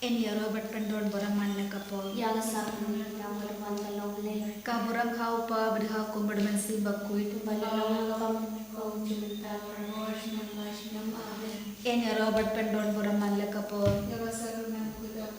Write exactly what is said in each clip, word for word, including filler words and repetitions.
Yn ïaroh bad pyndon burom man la ka por. Ïa ka sakrament jong ka Blei. Ka burom ha u Kpa bad ha u Khun bad ha u Mynsiem Bakhuid. Kumba la long ha ka por, mynta bad baroh shi snem. Amen. Yn ïaroh bad pyndon burom man la ka por. Ïa ka sakrament jong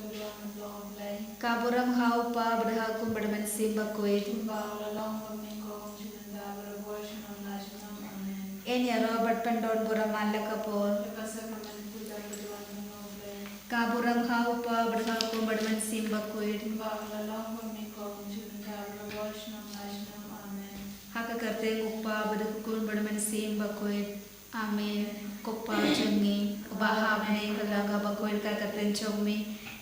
ka Blei. Ka burom ha u Kpa bad ha u Khun bad ha u Mynsiem Bakhuid. Kumba la long ha ka por, mynta bad baroh shi snem. Amen. Yn ïaroh bad pyndon burom man la ka por. Ïa ka sakrament jong ka Blei. Ka burom ha u Kpa bad ha u Khun bad ha u Mynsiem Bakhuid. Kumba la long ha ka por, mynta bad baroh shi snem. Amen. Ha ka kyrteng u Kpa bad u Khun bad u Mynsiem Bakhuid. Amen. Ko Kpa jong ngi, uba ha bneng, ka long kaba khuid ka kyrteng jong me.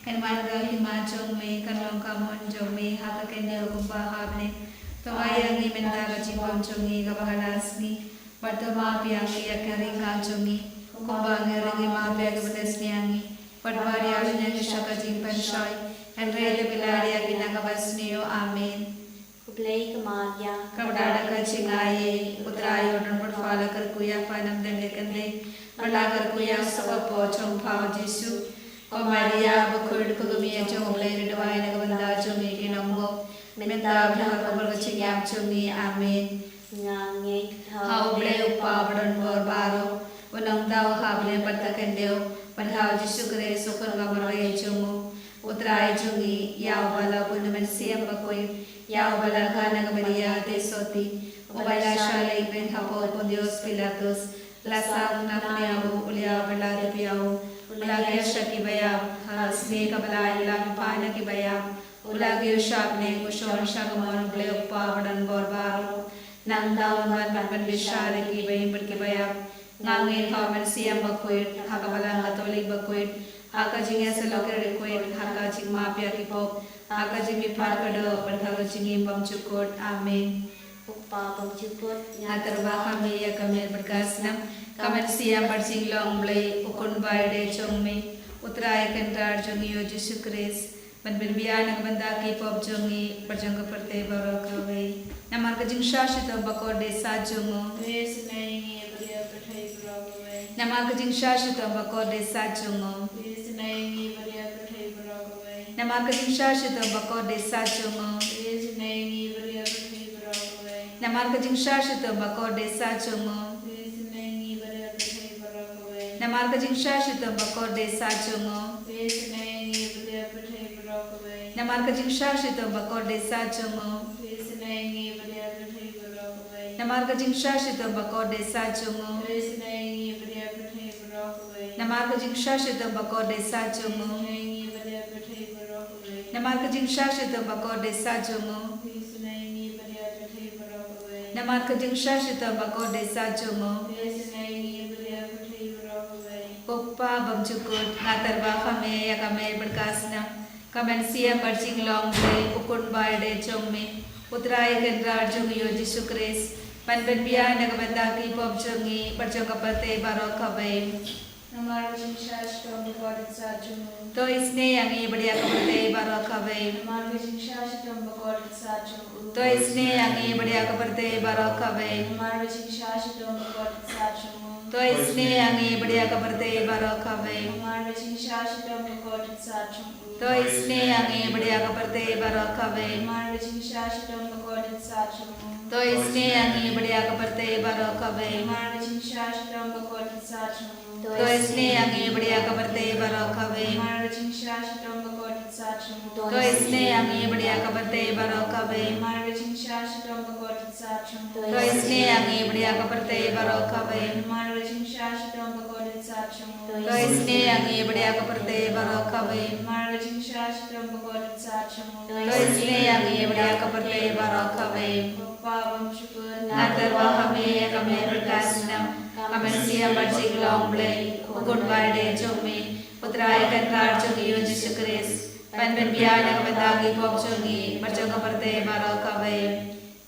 Kan wan ka hima jong me, kan long ka mon jong me ha ka khyndew kumba ha bneng. To ai ïa ngi mynta ka jingbam jong ngi kaba ha la ka sngi. Bad to map ïa ngi ïa ka ri jong ngi, kumba ngi ruh ngi map ïa kiba ri ïa ngi. Bad wat ïa leit ïa ngi sha ka jingpynshoi, hynrei to pynlait ïa ngi na kaba sniew. Amen. Khublei ko Maria, kaba don da ka jingaiei, u Trai u don bad pha, la kyrkhu ïa pha na bneng bad na ka khyndew, bad la kyrkhu ïa u shaphang jong pha u Jisu. Ko Maria bakhuid, ko kmie jong u Blei, duwai na ka bynta jong ngi ki nongbah, mynta bad ha ka por ka jingïap jong ngi. Amen. Nga ngeit ha u Blei u Kpa badonbor baroh, u nongthaw ha bneng bad ha ka khyndew, bad ha u Jisu Khrist u Khun bamarwei jong u, u Trai jong ngi, ïa uba la pun da u Mynsiem Bakhuid, ïa uba la kha na ka Maria Theisotti, uba la shah leit beiñ hapoh u Pontius Pilatus, la sah, u la kynnoh, u la ïap bad la tip ïa u, u la kiew sha kiba ïap, ha ka sngi kaba lai u la mihpat na kiba ïap, u la kiew sha bneng, u shong sha kamon u Blei u Kpa badonbor baroh. Nangta un wan ban pynbishar ïa kiba im bad kiba ïap. Nga ngeit ha u Mynsiem Bakhuid, ha ka Balang Katholik bakhuid, ha ka jingïasyllok ki riewkhuid, ha ka jingmap ïa ki pop, ha ka jingmihpat ka doh, bad ha ka jingim bymjukut. Amen. Ko Kpa bymjukut, nga tyrwa ha me ïa ka miet bad ka snam, ka mynsiem bad jinglong Blei, u Khun baiadei jong me, u Trai Kynrad jong ngi u Jisu Khrist, ban pynbiang na ka bynta ki pop jong ngi bad jong ka pyrthei baroh kawei. Namar ka jingshah shitom bakordit sah jong u. To isynei ïa ngi bad ïa ka pyrthei baroh kawei. Namar ka jingshah shitom bakordit sah jong u. To isynei ïa ngi bad ïa ka pyrthei baroh kawei. Namar ka jingshah shitom bakordit sah jong u. To isynei ïa ngi bad ïa ka pyrthei baroh kawei. Namar ka jingshah shitom bakordit sah jong u. To isynei ïa ngi bad ïa ka pyrthei baroh kawei. Namar ka jingshah shitom bakordit sah jong u. To isynei ïa ngi bad ïa ka pyrthei baroh kawei. Namar ka jingshah shitom bakordit sah jong u. To isynei ïa ngi bad ïa ka pyrthei baroh kawei. Namar ka jingshah shitom bakordit sah jong u. To isynei ïa ngi bad ïa ka pyrthei baroh kawei. Namar ka jingshah shitom bakordit sah jong u. To isynei ïa ngi bad ïa ka pyrthei baroh kawei. Namar ka jingshah shitom bakordit sah jong u. To isynei ïa ngi bad ïa ka pyrthei baroh kawei. Namar ka jingshah shitom bakordit sah jong u. To isynei ïa ngi bad ïa ka pyrthei baroh kawei. Ko Kpa bymjukut, nga tyrwa ha me ïa ka miet bad ka snam, ka mynsiem bad jinglong Blei, u Khun baiadei jong me, u Trai Kynrad jong ngi u Jisu Khrist, ban pynbiang na ka bynta ki pop jong ngi bad jong ka pyrthei baroh kawei. Namar ka jingshah shitom bakordit sah jong u. To isynei ïa ngi bad ïa ka pyrthei baroh kawei. Namar ka jingshah shitom bakordit sah jong u. To isynei ïa ngi bad ïa ka pyrthei baroh kawei. Namar ka jingshah shitom bakordit sah jong u. To isynei ïa ngi bad ïa ka pyrthei baroh kawei. Namar ka jingshah shitom bakordit sah jong u. To isynei ïa ngi bad ïa ka pyrthei baroh kawei. Namar ka jingshah shitom bakordit sah jong u. To isynei ïa ngi bad ïa ka pyrthei baroh kawei. Namar ka jingshah shitom bakordit sah jong u. To isynei ïa ngi bad ïa ka pyrthei baroh kawei. Namar ka jingshah shitom bakordit sah jong u. To isynei ïa ngi bad ïa ka pyrthei baroh kawei. Namar ka jingshah shitom bakordit sah jong u. To isynei ïa ngi bad ïa ka pyrthei baroh kawei. Namar ka jingshah shitom bakordit sah jong u. To isynei ïa ngi bad ïa ka pyrthei baroh kawei. Namar ka jingshah shitom bakordit sah jong u. To isynei ïa ngi bad ïa ka pyrthei baroh kawei. Ko Kpa bymjukut, nga tyrwa ha me ïa ka miet bad ka snam, ka mynsiem bad jinglong Blei, u Khun baiadei jong me, u Trai Kynrad jong ngi u Jisu Khrist, ban pynbiang na ka bynta ki pop jong ngi bad jong ka pyrthei baroh kawei.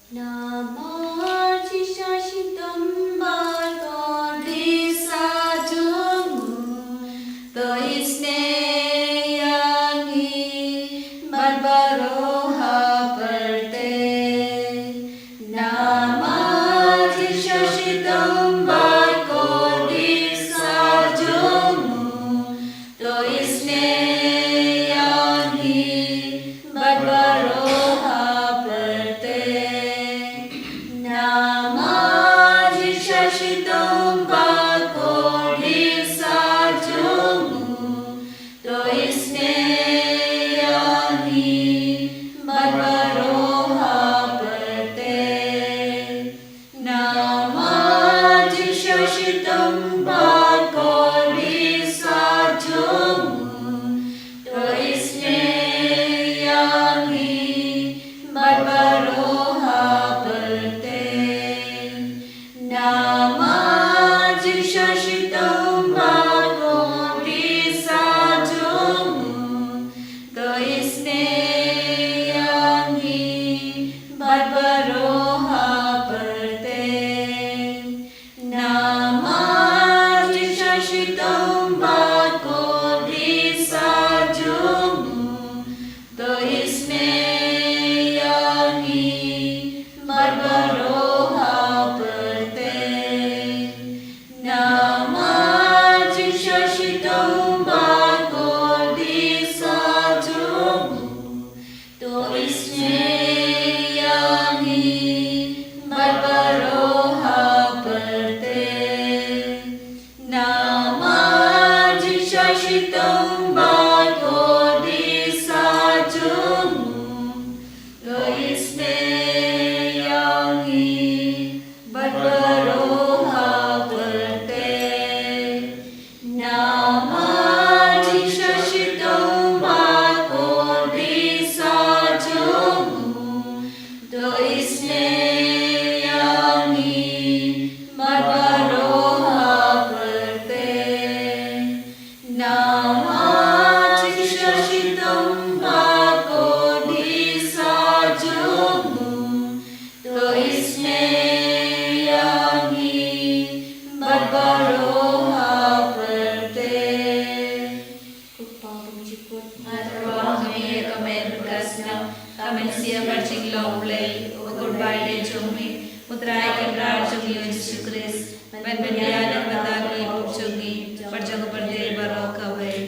Namar ka jingshah shitom bakordit sah jong u. To isynei ïa ngi bad baroh ha pyrthei. Namar ka jingshah shitom bakordit sah jong u. To isynei baroh ha pyrthei. Namar jingshah shitom bad kordit sah jong u, to isynei ïa ngi bad baroh ha pyrthei. Namar jingshah shitom bad kordit sah jong u, to isynei ïa ngi bad baroh ha pyrthei. Namar jingshah shitom bad kordit sah jong u, to isynei ïa ngi bad baroh ha pyrthei. Namar jingshah shitom bad kordit sah jong u, to isynei ïa ngi bad baroh ha pyrthei. Namar jingshah shitom bad kordit sah jong u, to isynei ïa ngi bad baroh ha pyrthei. Namar jingshah shitom bad kordit sah jong u, to isynei ïa ngi bad baroh ha pyrthei. Namar jingshah shitom bad kordit sah jong u, to isynei ïa ngi bad baroh ha pyrthei. Ko Pa bymjukut, nga tyrwa ha me ïa ka met bad ka snam, ka mynsiem bad jinglong Blei, u Kynrad jong me, u Trai Kynrad jong ngi u Jisu Khrist, ban pyndiah na ka bynta ki pop jong ngi bad jong ka pyrthei baroh kawei.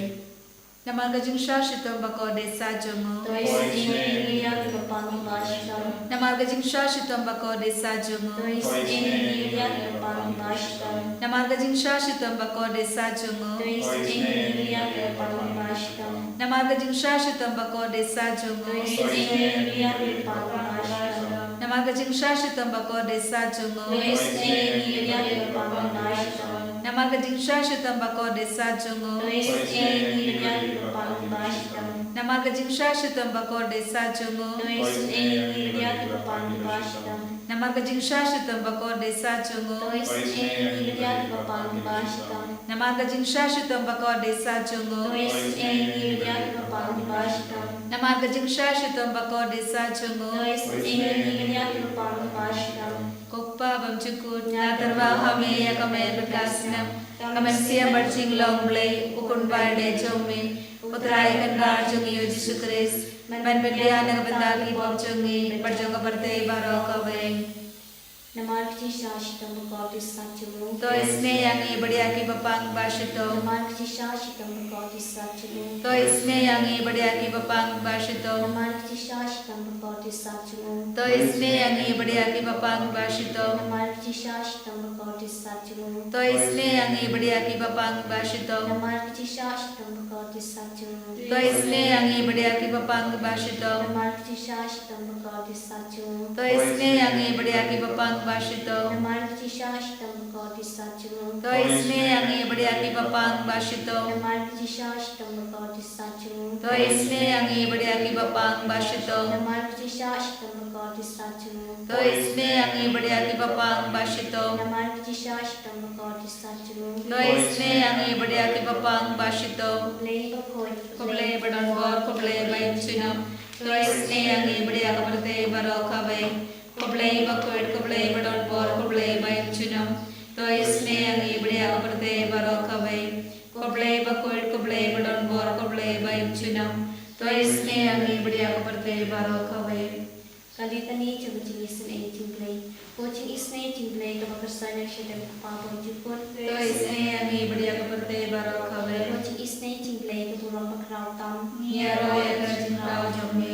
Namar ka jingshah shitom bad kordit sah jong u, to isynei ïa ngi ïa kiba pang kiba shitom. Namar ka jingshah shitom bad kordit sah jong u, to isynei ïa ngi ïa kiba pang kiba shitom. Namar ka jingshah shitom bad kordit sah jong u, to isynei ïa ngi ïa kiba pang kiba shitom. Namar ka jingshah shitom bad kordit sah jong u, to isynei ïa ngi ïa kiba pang kiba shitom. Namar ka jingshah shitom bad kordit sah jong u, to isynei ïa ngi ïa kiba pang kiba shitom. Namar ka jingshah shitom bad kordit sah jong u, to isynei ïa ngi ïa kiba pang kiba shitom. Namar ka jingshah shitom bad kordit sah jong u, to isynei ïa ngi ïa kiba pang kiba shitom. Namar ka jingshah shitom bad kordit sah jong u, to isynei ïa ngi ïa kiba pang kiba shitom. Namar ka jingshah shitom bad kordit sah jong u, to isynei ïa ngi ïa kiba pang kiba shitom. Namar ka jingshah shitom bad kordit sah jong u, to isynei ïa ngi ïa kiba pang kiba shitom. Ko Pa bymjukut, nga tyrwa ha me ïa ka met bad ka snam, ka mynsiem bad jinglong Blei, u Kynrad jong me, u Trai Kynrad jong ngi u Jisu Khrist, ban pyndiah na ka bynta ki pop jong ngi bad jong ka pyrthei baroh kawei. Namar ka jingshah shitom bad kordit sah jong u, to isynei ïa ngi bad ïa kiba pang kiba shitom. Namar ka jingshah shitom bad kordit sah jong u, to isynei ïa ngi bad ïa kiba pang kiba shitom. Namar ka jingshah shitom bad kordit sah jong u, to isynei ïa ngi bad ïa kiba pang kiba shitom. Namar ka jingshah shitom bad kordit sah jong u, to isynei ïa ngi bad ïa kiba pang kiba shitom. Namar ka jingshah shitom bad kordit sah jong u, to isynei ïa ngi bad ïa kiba pang kiba shitom. Namar ka jingshah shitom bad kordit sah jong u, to isynei ïa ngi bad ïa kiba pang kiba shitom. Namar ka jingshah shitom bad kordit sah jong u, to isynei ïa ngi bad ïa kiba pang kiba shitom. Namar ka jingshah shitom bad kordit sah jong u, to isynei ïa ngi bad ïa kiba pang kiba shitom. Namar ka jingshah shitom bad kordit sah jong u, to isynei ïa ngi bad ïa kiba pang kiba shitom. Namar ka jingshah shitom bad kordit sah jong u, to isynei ïa ngi bad ïa kiba pang kiba shitom. Ko Blei bakhuid, ko Blei badonbor, ko Blei ba im junom, to isynei ïa ngi bad ïa ka pyrthei baroh kawei. Ko Blei bakhuid, ko Blei badonbor, ko Blei ba im junom, to isynei ïa ngi bad ïa ka pyrthei baroh kawei. Ko Blei bakhuid, ko Blei badonbor, ko Blei ba im junom, to isynei ïa ngi bad ïa ka pyrthei baroh kawei. Ka Litani jong ka jingisynei jong U Blei. Ko jingisynei jong U Blei kaba kyrsan na ka shadem U Kpa bymjukut, to isynei ïa ngi bad ïa ka pyrthei baroh kawei. Ko jingisynei jong U Blei ka burom bakhraw tam, ngi ïaroh ïa ka jingkhraw jong me.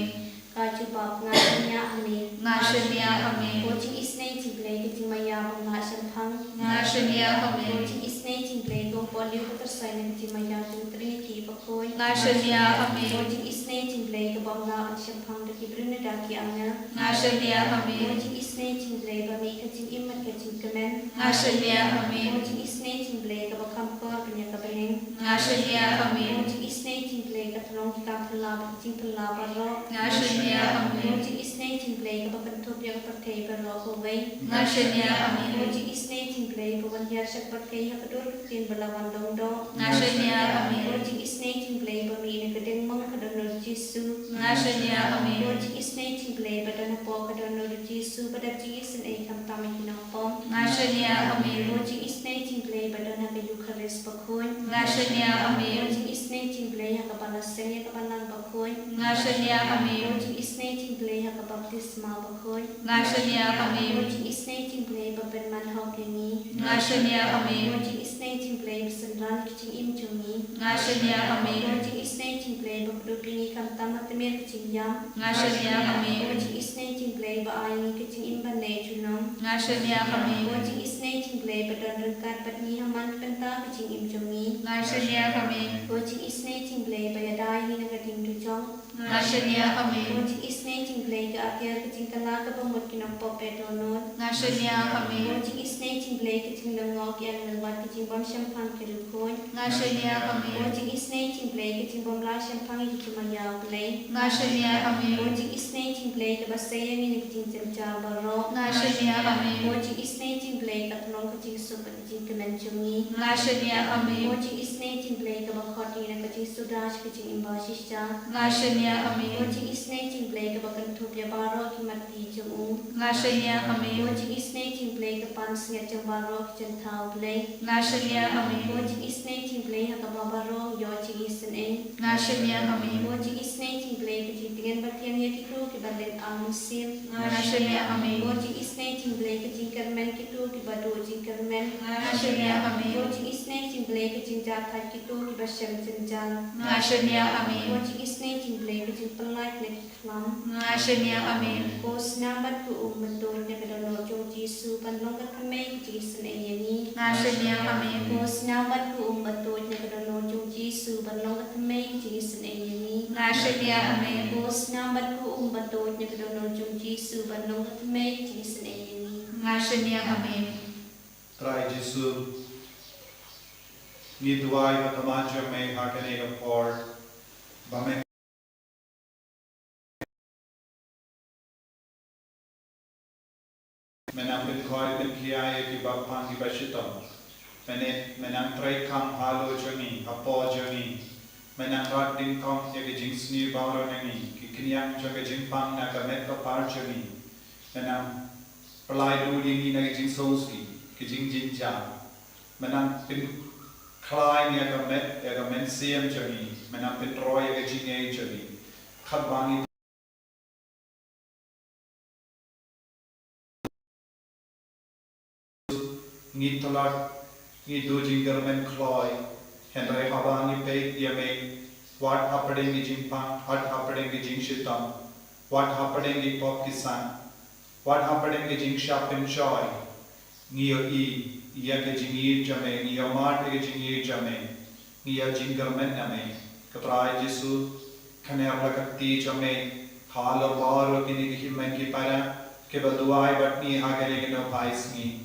Ka jubab, nga shaniah ha me. Nga shaniah ha me. Ko jingisynei jong U Blei ka jingmaïa bym lah shemphang, nga shaniah ha me. Ko jingisynei jong U Blei ka umpohliew ba kyrsan na ka jingmaïa jong U Triniti bakhuid, nga shaniah ha me. Ko jingisynei Jingblei kaba ym lah ban shemphang da ki briew ne da ki angel. Nga shaniah ha me. Ko jingisynei jingblei ba mih ka jingim bad ka jingkmen. Nga shaniah ha me. Ko jingisynei jingblei kaba kham kor ban ïa ka bneng. Nga shaniah ha me. Ko jingisynei jingblei ka tnong ki kam phylla bad ki jingphylla baroh. Nga shaniah ha me. Ko jingisynei jingblei kaba kynthup ïa ka pyrthei baroh kawei. Nga shaniah ha me. Ko jingisynei jingblei ba wan hiar shaphrang ha ka dur ka ktien ba la wan long doh. Nga shaniah ha me. Ko jingisynei jingblei ba mih na ka diengmong ka dohnud Jisu. Nga shaniah ha me. Ko jingisynei jingblei ba don hapoh ka dohnud Jisu ba dap jingisynei khamtam ïa ki nongpop. Nga shaniah ha me. Ko jingisynei jingblei ba don ha ka Eukharist bakhuid. Nga shaniah ha me. Ko jingisynei jingblei ha ka ba la seng ïa ka balang bakhuid. Nga shaniah ha me. Ko jingisynei jingblei ha ka baptisma bakhuid. Nga shaniah ha me. Ko jingisynei jingblei ba pynman hok ïa ngi. Nga shaniah ha me. Ko jingisynei jingblei ba synran ki jingim jong ngi. Nga shaniah ha me. Ko jingisynei jingblei ba kdup ïa ngi khamtam ha tmier ka jingïap. Nga shaniah ha me. Ko jingisynei jingblei ba ai ïa ngi ka jingim ban leh junom. Nga shaniah ha me. Ko jingisynei jingblei ba don ryngkat bad ngi ha man ka bynta ka jingim jong ngi. Nga shaniah ha me. Ko jingisynei jingblei ba ïada ïa ngi na ka diengdujok. Nga shaniah ha me. Ko jingisynei jingblei ka atiar ka jingkylla kaba mut ki nongpop bad dohnud. Nga shaniah ha me. Ko jingisynei jingblei ka jinglyngngoh ki angel bad ka jingbym shemphang ki riewkhuid. Nga shaniah ha me. Ko jingisynei jingblei ka jingbym lah shemphang ïa ki jingmaïa U Blei. Nga shaniah ha me. Ko jingisynei jingblei kaba sei ïa ngi na ki jingjynjar baroh. Nga shaniah ha me. Ko jingisynei jingblei ka tnong ka jingsuk bad ka jingkmen jong ngi. Nga shaniah ha me. Ko jingisynei jingblei kaba khot ïa ngi na ka jingsuda sha ka jingim ba shisha. Nga shaniah ha me. Ko jingisynei jingblei kaba kynthup ïa baroh ki mat ti jong u. Nga shaniah ha me. Ko jingisynei jingblei ka pansngiat jong baroh ki jingthaw Blei. Nga shaniah ha me. Ko jingisynei jingblei ha kaba baroh ïoh jingisynei. Nga shaniah ha me. Ko jingisynei jingblei ka jingtngen bathiang ïa kito kiba leit ïa u mynsiem. Nga shaniah ha me. Ko jingisynei jingblei ka jingkyrmen kito kiba duh jingkyrmen. Nga shaniah ha me. Ko jingisynei jingblei ka jingjahthait kito kiba shem jynjar. Nga shaniah ha me. Ko jingisynei jingblei ka jingpyllait na ki khlam. Nga shaniah ha me. Ko snam bad ko um ba tuid na ka dohnud jong u Jisu ban long ka thymmei ka jingisynei ïa ngi. Nga shaniah ha me. Ko snam bad ko um ba tuid na ka dohnud jong u Jisu ban long ka thymmei ka jingisynei ïa ngi. Nga shaniah ha me. Ko snam bad ko um ba tuid na ka dohnud jong u Jisu ban long ka thymmei ka jingisynei ïa ngi. Nga shaniah ha me. Trai Jisu, ngi duwai ba ka man jong me ha kane ka por ba me Me nang pynkhoi pynkhia ïa kiba pang kiba shitom. Me nang, me nang trei kam halor jong ngi, hapoh jong ngi. Me nang rat dyngkong ïa ki jingsniew baroh na ngi, ki khñiang jong ka jingpang na ka met ka par jong ngi. Me nang pynlait lut ïa ngi na ki jingsngewsih, ki jingjynjar. Me nang pynkhlaiñ ïa ka met, ïa ka mynsiem jong ngi. Me nang pyntroi ïa ka jingngeit jong ngi. Katba ngi Ngi tlot, ngi duh jingkyrmen kloi, hynrei haba ngi peit ïa me, wat hapdeng ki jingpang, wat hapdeng ki jingshitom, wat hapdeng ki pop ki san, wat hapdeng ki jingshah pynshoi, ngi ïohi ïa ka jingïeit jong me, ngi ïohmad ïa ka jingïeit jong me, ngi ïa jingkyrmen na me. Ko Trai Jisu, khyndiat la ka kti jong me halor baroh kine ki hynmen ki para kiba duwai bad ngi ha kane ka nohphai sngi.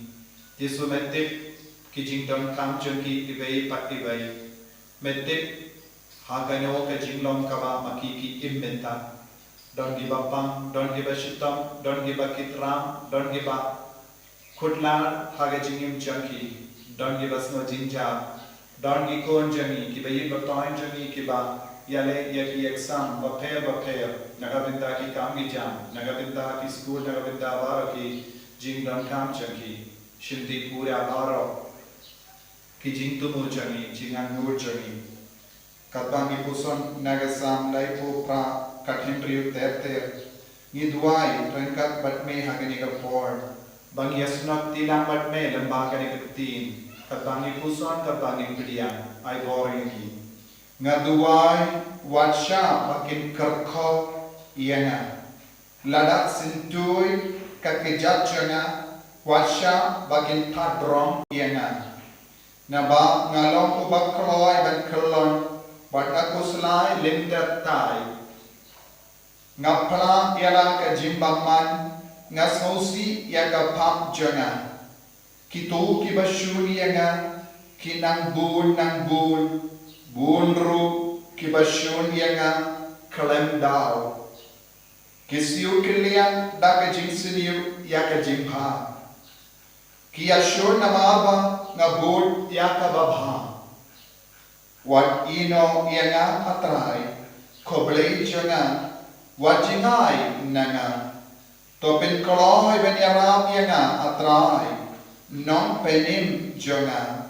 Jisu, me tip ki jingdonkam jong ki iwei pa iwei. Me tip ha kano ka jinglong kaba ma ki ki im mynta. Don kiba pang, don kiba shitom, don kiba kit ram, don kiba khut lad ha ka jingim jong ki, don kiba sngew jynjar, don ki khun jong ngi, kiba ïeit ba toiñ jong ngi, kiba ïaleh ïa ki exam bapher bapher, na ka bynta ki kam ki jam, na ka bynta ki skul, na ka bynta baroh ki jingdonkam jong ki, shim dih pura baroh ki jingthmu jong ngi, jingangnud jong ngi. Katba ngi puson na ka Salm laiphew phra, ka hynriew ter ter. Ngi duwai ryngkat bad me ha kane ka por ba ngi ïasnoh kti lang bad me lyngba kane ka ktien. Katba ngi puson, katba ngi pdiang, ai bor ïa ngi. Nga duwai, wat shah ba kin kyrkhu ïa nga. Lada syntuid ka kjat jong nga, wat shah ba kin thad rong ïa nga. Naba nga long uba kloi ban khyllon, bad nga khuslai lynter tai. Nga phla ïa la ka jingbymman, nga sngewsih ïa ka pap jong nga. Kito kiba shun ïa nga ki nang bun nang bun, bun ruh kiba shun ïa nga khlem daw. Ki siew kylliang da ka jingsniew ïa ka jingbha. Ki ïashun namar ba nga bud ïa kaba bha. Wat ïehnoh ïa nga, A Trai, ko Blei jong nga, wat jngai na nga. To pynkloi ban ïarap ïa nga, A Trai, nongpynim jong nga.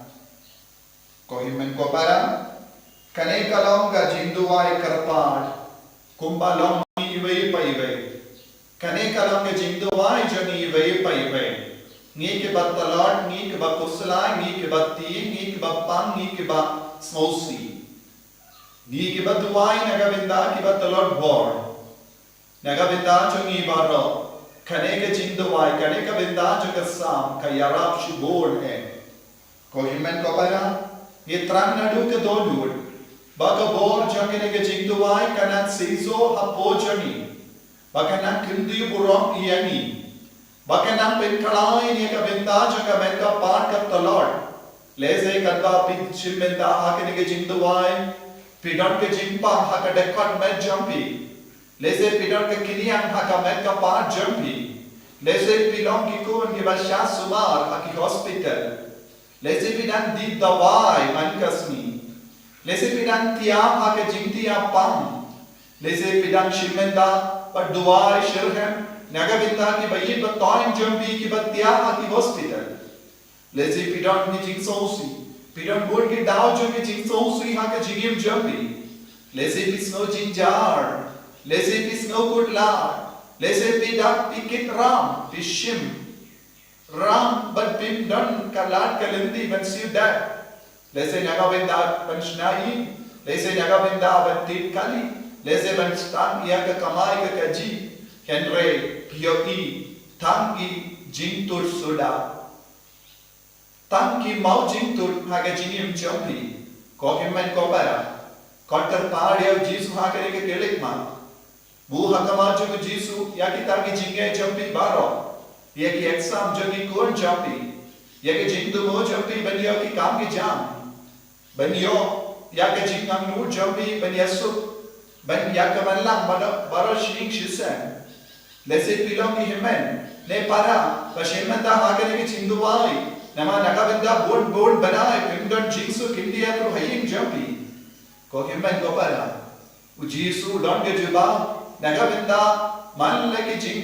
Ko hynmen ko para, kane ka long ka jingduwai kyrpad kumba long iwei pa iwei. Kane ka long ka jingduwai jong iwei pa iwei. Ngi kiba tlot, ngi kiba khuslai, ngi kiba tieng, ngi kiba pang, ngi kiba sngewsih. Ngi kiba duwai na ka bynta kiba tlot bor. Na ka bynta jong ngi baroh, kane ka jingduwai, kane ka bynta jong ka Salm ka ïarap shibun eh. Ko hynmen ko para, ngi thrang naduh ka dohnud ba ka bor jong kane ka jingduwai ka nang seisoh hapoh jong ngi, ba ka nang kyntiew burom ïa ngi, ba ka nang pynkhlaiñ ïa ka bynta jong ka met ka phad ka tlot. Lehse katba phi shim bynta ha kane ka jingduwai, phi don ka jingpang ha ka dkhot met jong phi. Lehse phi don ka kynriang ha ka met ka phad jong phi. Lehse phi long ki khun kiba shah sumar ha ki hospital. Lehse phi dang dih dawai man ka sngi. Lehse phi dang thiah ha ka jingthiah pang. Lehse phi dang shim bynta bad duwai shitrhem na ka bynta kiba ïeit ba thoiñ jong phi kiba thiah ha ki hospital. Lehse phi don ki jingsngewsih, phi don bun ki daw jong ki jingsngewsih ha ka jingim jong phi. Lehse phi sngew jynjar, lehse phi sngew khuslai, lehse phi dap phi kit ram, phi shim ram bad phim don ka lad ka lynti ban siew dap. Lehse na ka bynta ban shna ïing, lehse na ka bynta ban thied kali, lehse ban sdang ïa ka kamai ka kajih, hynrei phi ïohi tang ki jingtur suda. Tang ki maw jingtur ha ka jingim jong phi. Ko hynmen ko para, khot kyrpad ïa u Jisu ha kane ka khyllipmat. Buh ha khmat jong u Jisu ïa kita ki jingeh jong phi baroh, ïa ki exam jong ki khun jong phi, ïa ki jingthmu jong phi ban ïoh ki kam ki jam, ban ïoh ïa ka jingangnud jong phi ban ïasuk, ban ïa ka manlang baroh, baroh shi ïing shi sem. Lehse phi long ki hynmen ne para ba shim bynta ha kane ka jingduwai, namar na ka bynta bun bun bnai phim don jingsuk India tu ha ïing jong phi. Ko hynmen ko para, u Jisu u don ka jubab na ka bynta man la ki jing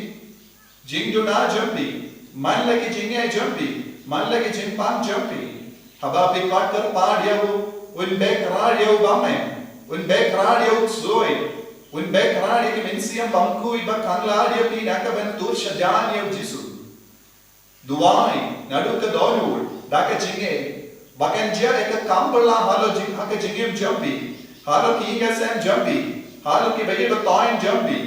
jingduna jong phi, man la ki jingeh jong phi, man la ki jingpang jong phi. Haba phi khot kyrpad ïa u, un beh krat ïa u bymman, un beh krat ïa u ksuid, un beh krat ïa ki mynsiem bymkhuid ba khang lad ïa phi na ka bynta tur shajan ïa u Jisu. Duwai naduh ka dohnud da ka jingeh ba kan jia ïa ka kam phylla halor jing, ha ka jingim jong phi, halor ki ïing ki sem jong phi, halor kiba ïeit ba thoiñ jong phi.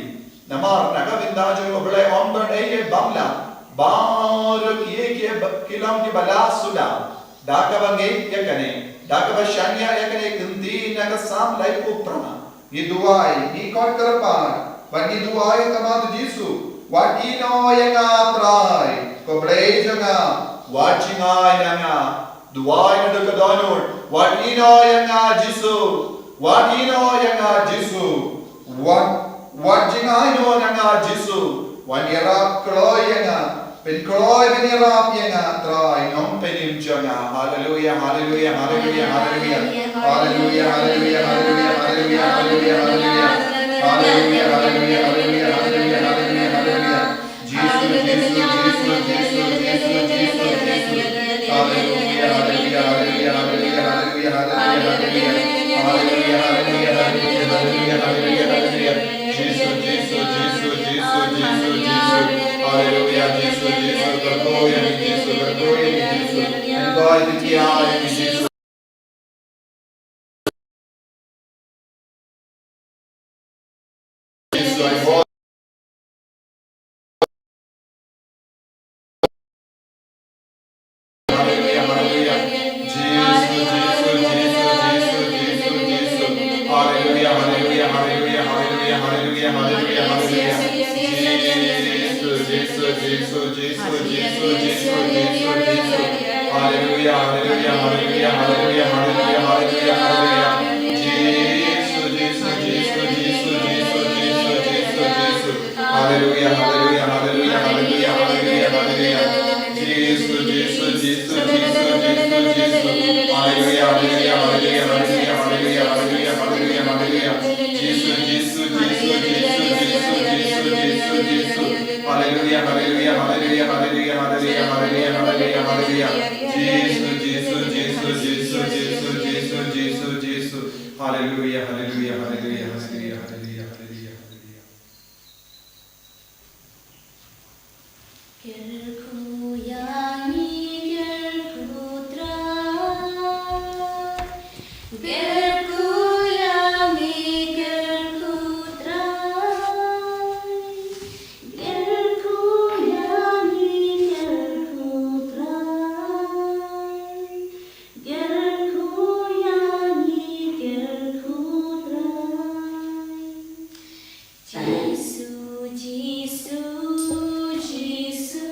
Namar na ka bynta jong U Blei ym don ei ei bym lah. Baroh kiei kiei ba, ki long kiba lah suda da kaba ngeit ïa kane, da kaba shaniah ïa kane ka ktien na ka Salm laiphew phra. Ngi duwai, ngi khot kyrpad bad ngi duwai ha khmat u Jisu. Wat ïehnoh ïa nga, Trai, ko Blei jong nga, wat jngai na nga. Duwai naduh ka dohnud. Wat ïehnoh ïa nga Jisu. Wat ïehnoh ïa nga Jisu. Wat, wat jngai noh na nga Jisu. Wat ïarap kloi ïa nga. Pynkloi ban ïarap ïa nga, Trai, nongpynim jong nga. Haleluia, haleluia, haleluia, haleluia. Haleluia, haleluia, haleluia, haleluia, haleluia, haleluia. Haleluia, haleluia, haleluia, haleluia, haleluia, haleluia. Jisu, Jisu, Jisu, Jisu, Jisu, Jisu, Jisu. Haleluia, haleluia, haleluia, haleluia, haleluia, haleluia, haleluia. Haleluia, haleluia, haleluia, haleluia, haleluia, haleluia. Jisu, Jisu, Jisu, Jisu, Jisu, Jisu. Haleluia, Jisu, Jisu, kyrkhu ïa ngi Jisu, kyrkhu ïa ngi Jisu. Enjoy the joy ïa ngi Jisu. Jisu, I want Haleluia, haleluia. Jisu, Jisu, Jisu, Jisu, Jisu, Jisu. Haleluia, haleluia, haleluia, haleluia, haleluia, haleluia, haleluia. Jisu, Jisu, Jisu, Jisu, Jisu, Jisu, Jisu. Haleluya, haleluya, haleluya, haleluya, haleluya, haleluya, haleluya. Jisu, Jisu, Jisu, Jisu, Jisu, Jisu, Jisu. Haleluya, haleluya, haleluya, haleluya, haleluya, haleluya. Jisu, Jisu, Jisu, Jisu, Jisu, Jisu. Haleluya, haleluya, haleluya, haleluya, haleluya, haleluya, haleluya, haleluya. Jisu, Jisu, Jisu, Jisu, Jisu, Jisu, Jisu. Haleluya, haleluya, haleluya, haleluya, haleluya, haleluya, haleluya, haleluya. Jisu, Jisu, Jisu, Jisu, Jisu, Jisu, Jisu, Jisu. Haleluya, haleluya, haleluya, haleluya, haleluya, haleluya, haleluya. Kyrkhu ïa ngi, kyrkhu Trai. Kyrkhu ïa ngi, kyrkhu Trai. Kyrkhu ïa ngi, kyrkhu Trai. Kyrkhu ïa ngi, kyrkhu Trai. Jisu, Jisu, Jisu.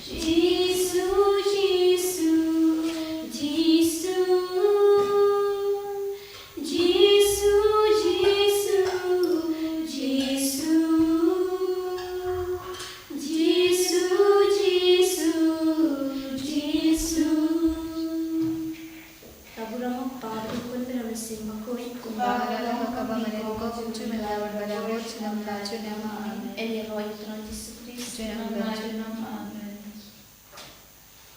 Jisu, Jisu, Jisu. Jisu, Jisu, Jisu. Jisu, Jisu, Jisu. Ka burom u Kpa bad u Khun bad u Mynsiem Bakhuid. Kumba ha la ka kaba mynnyngkong, kumjuh mynta bad baroh junom la junom. Amen. Ïaroh ïa u Trai Jisu Khrist. Junom, junom.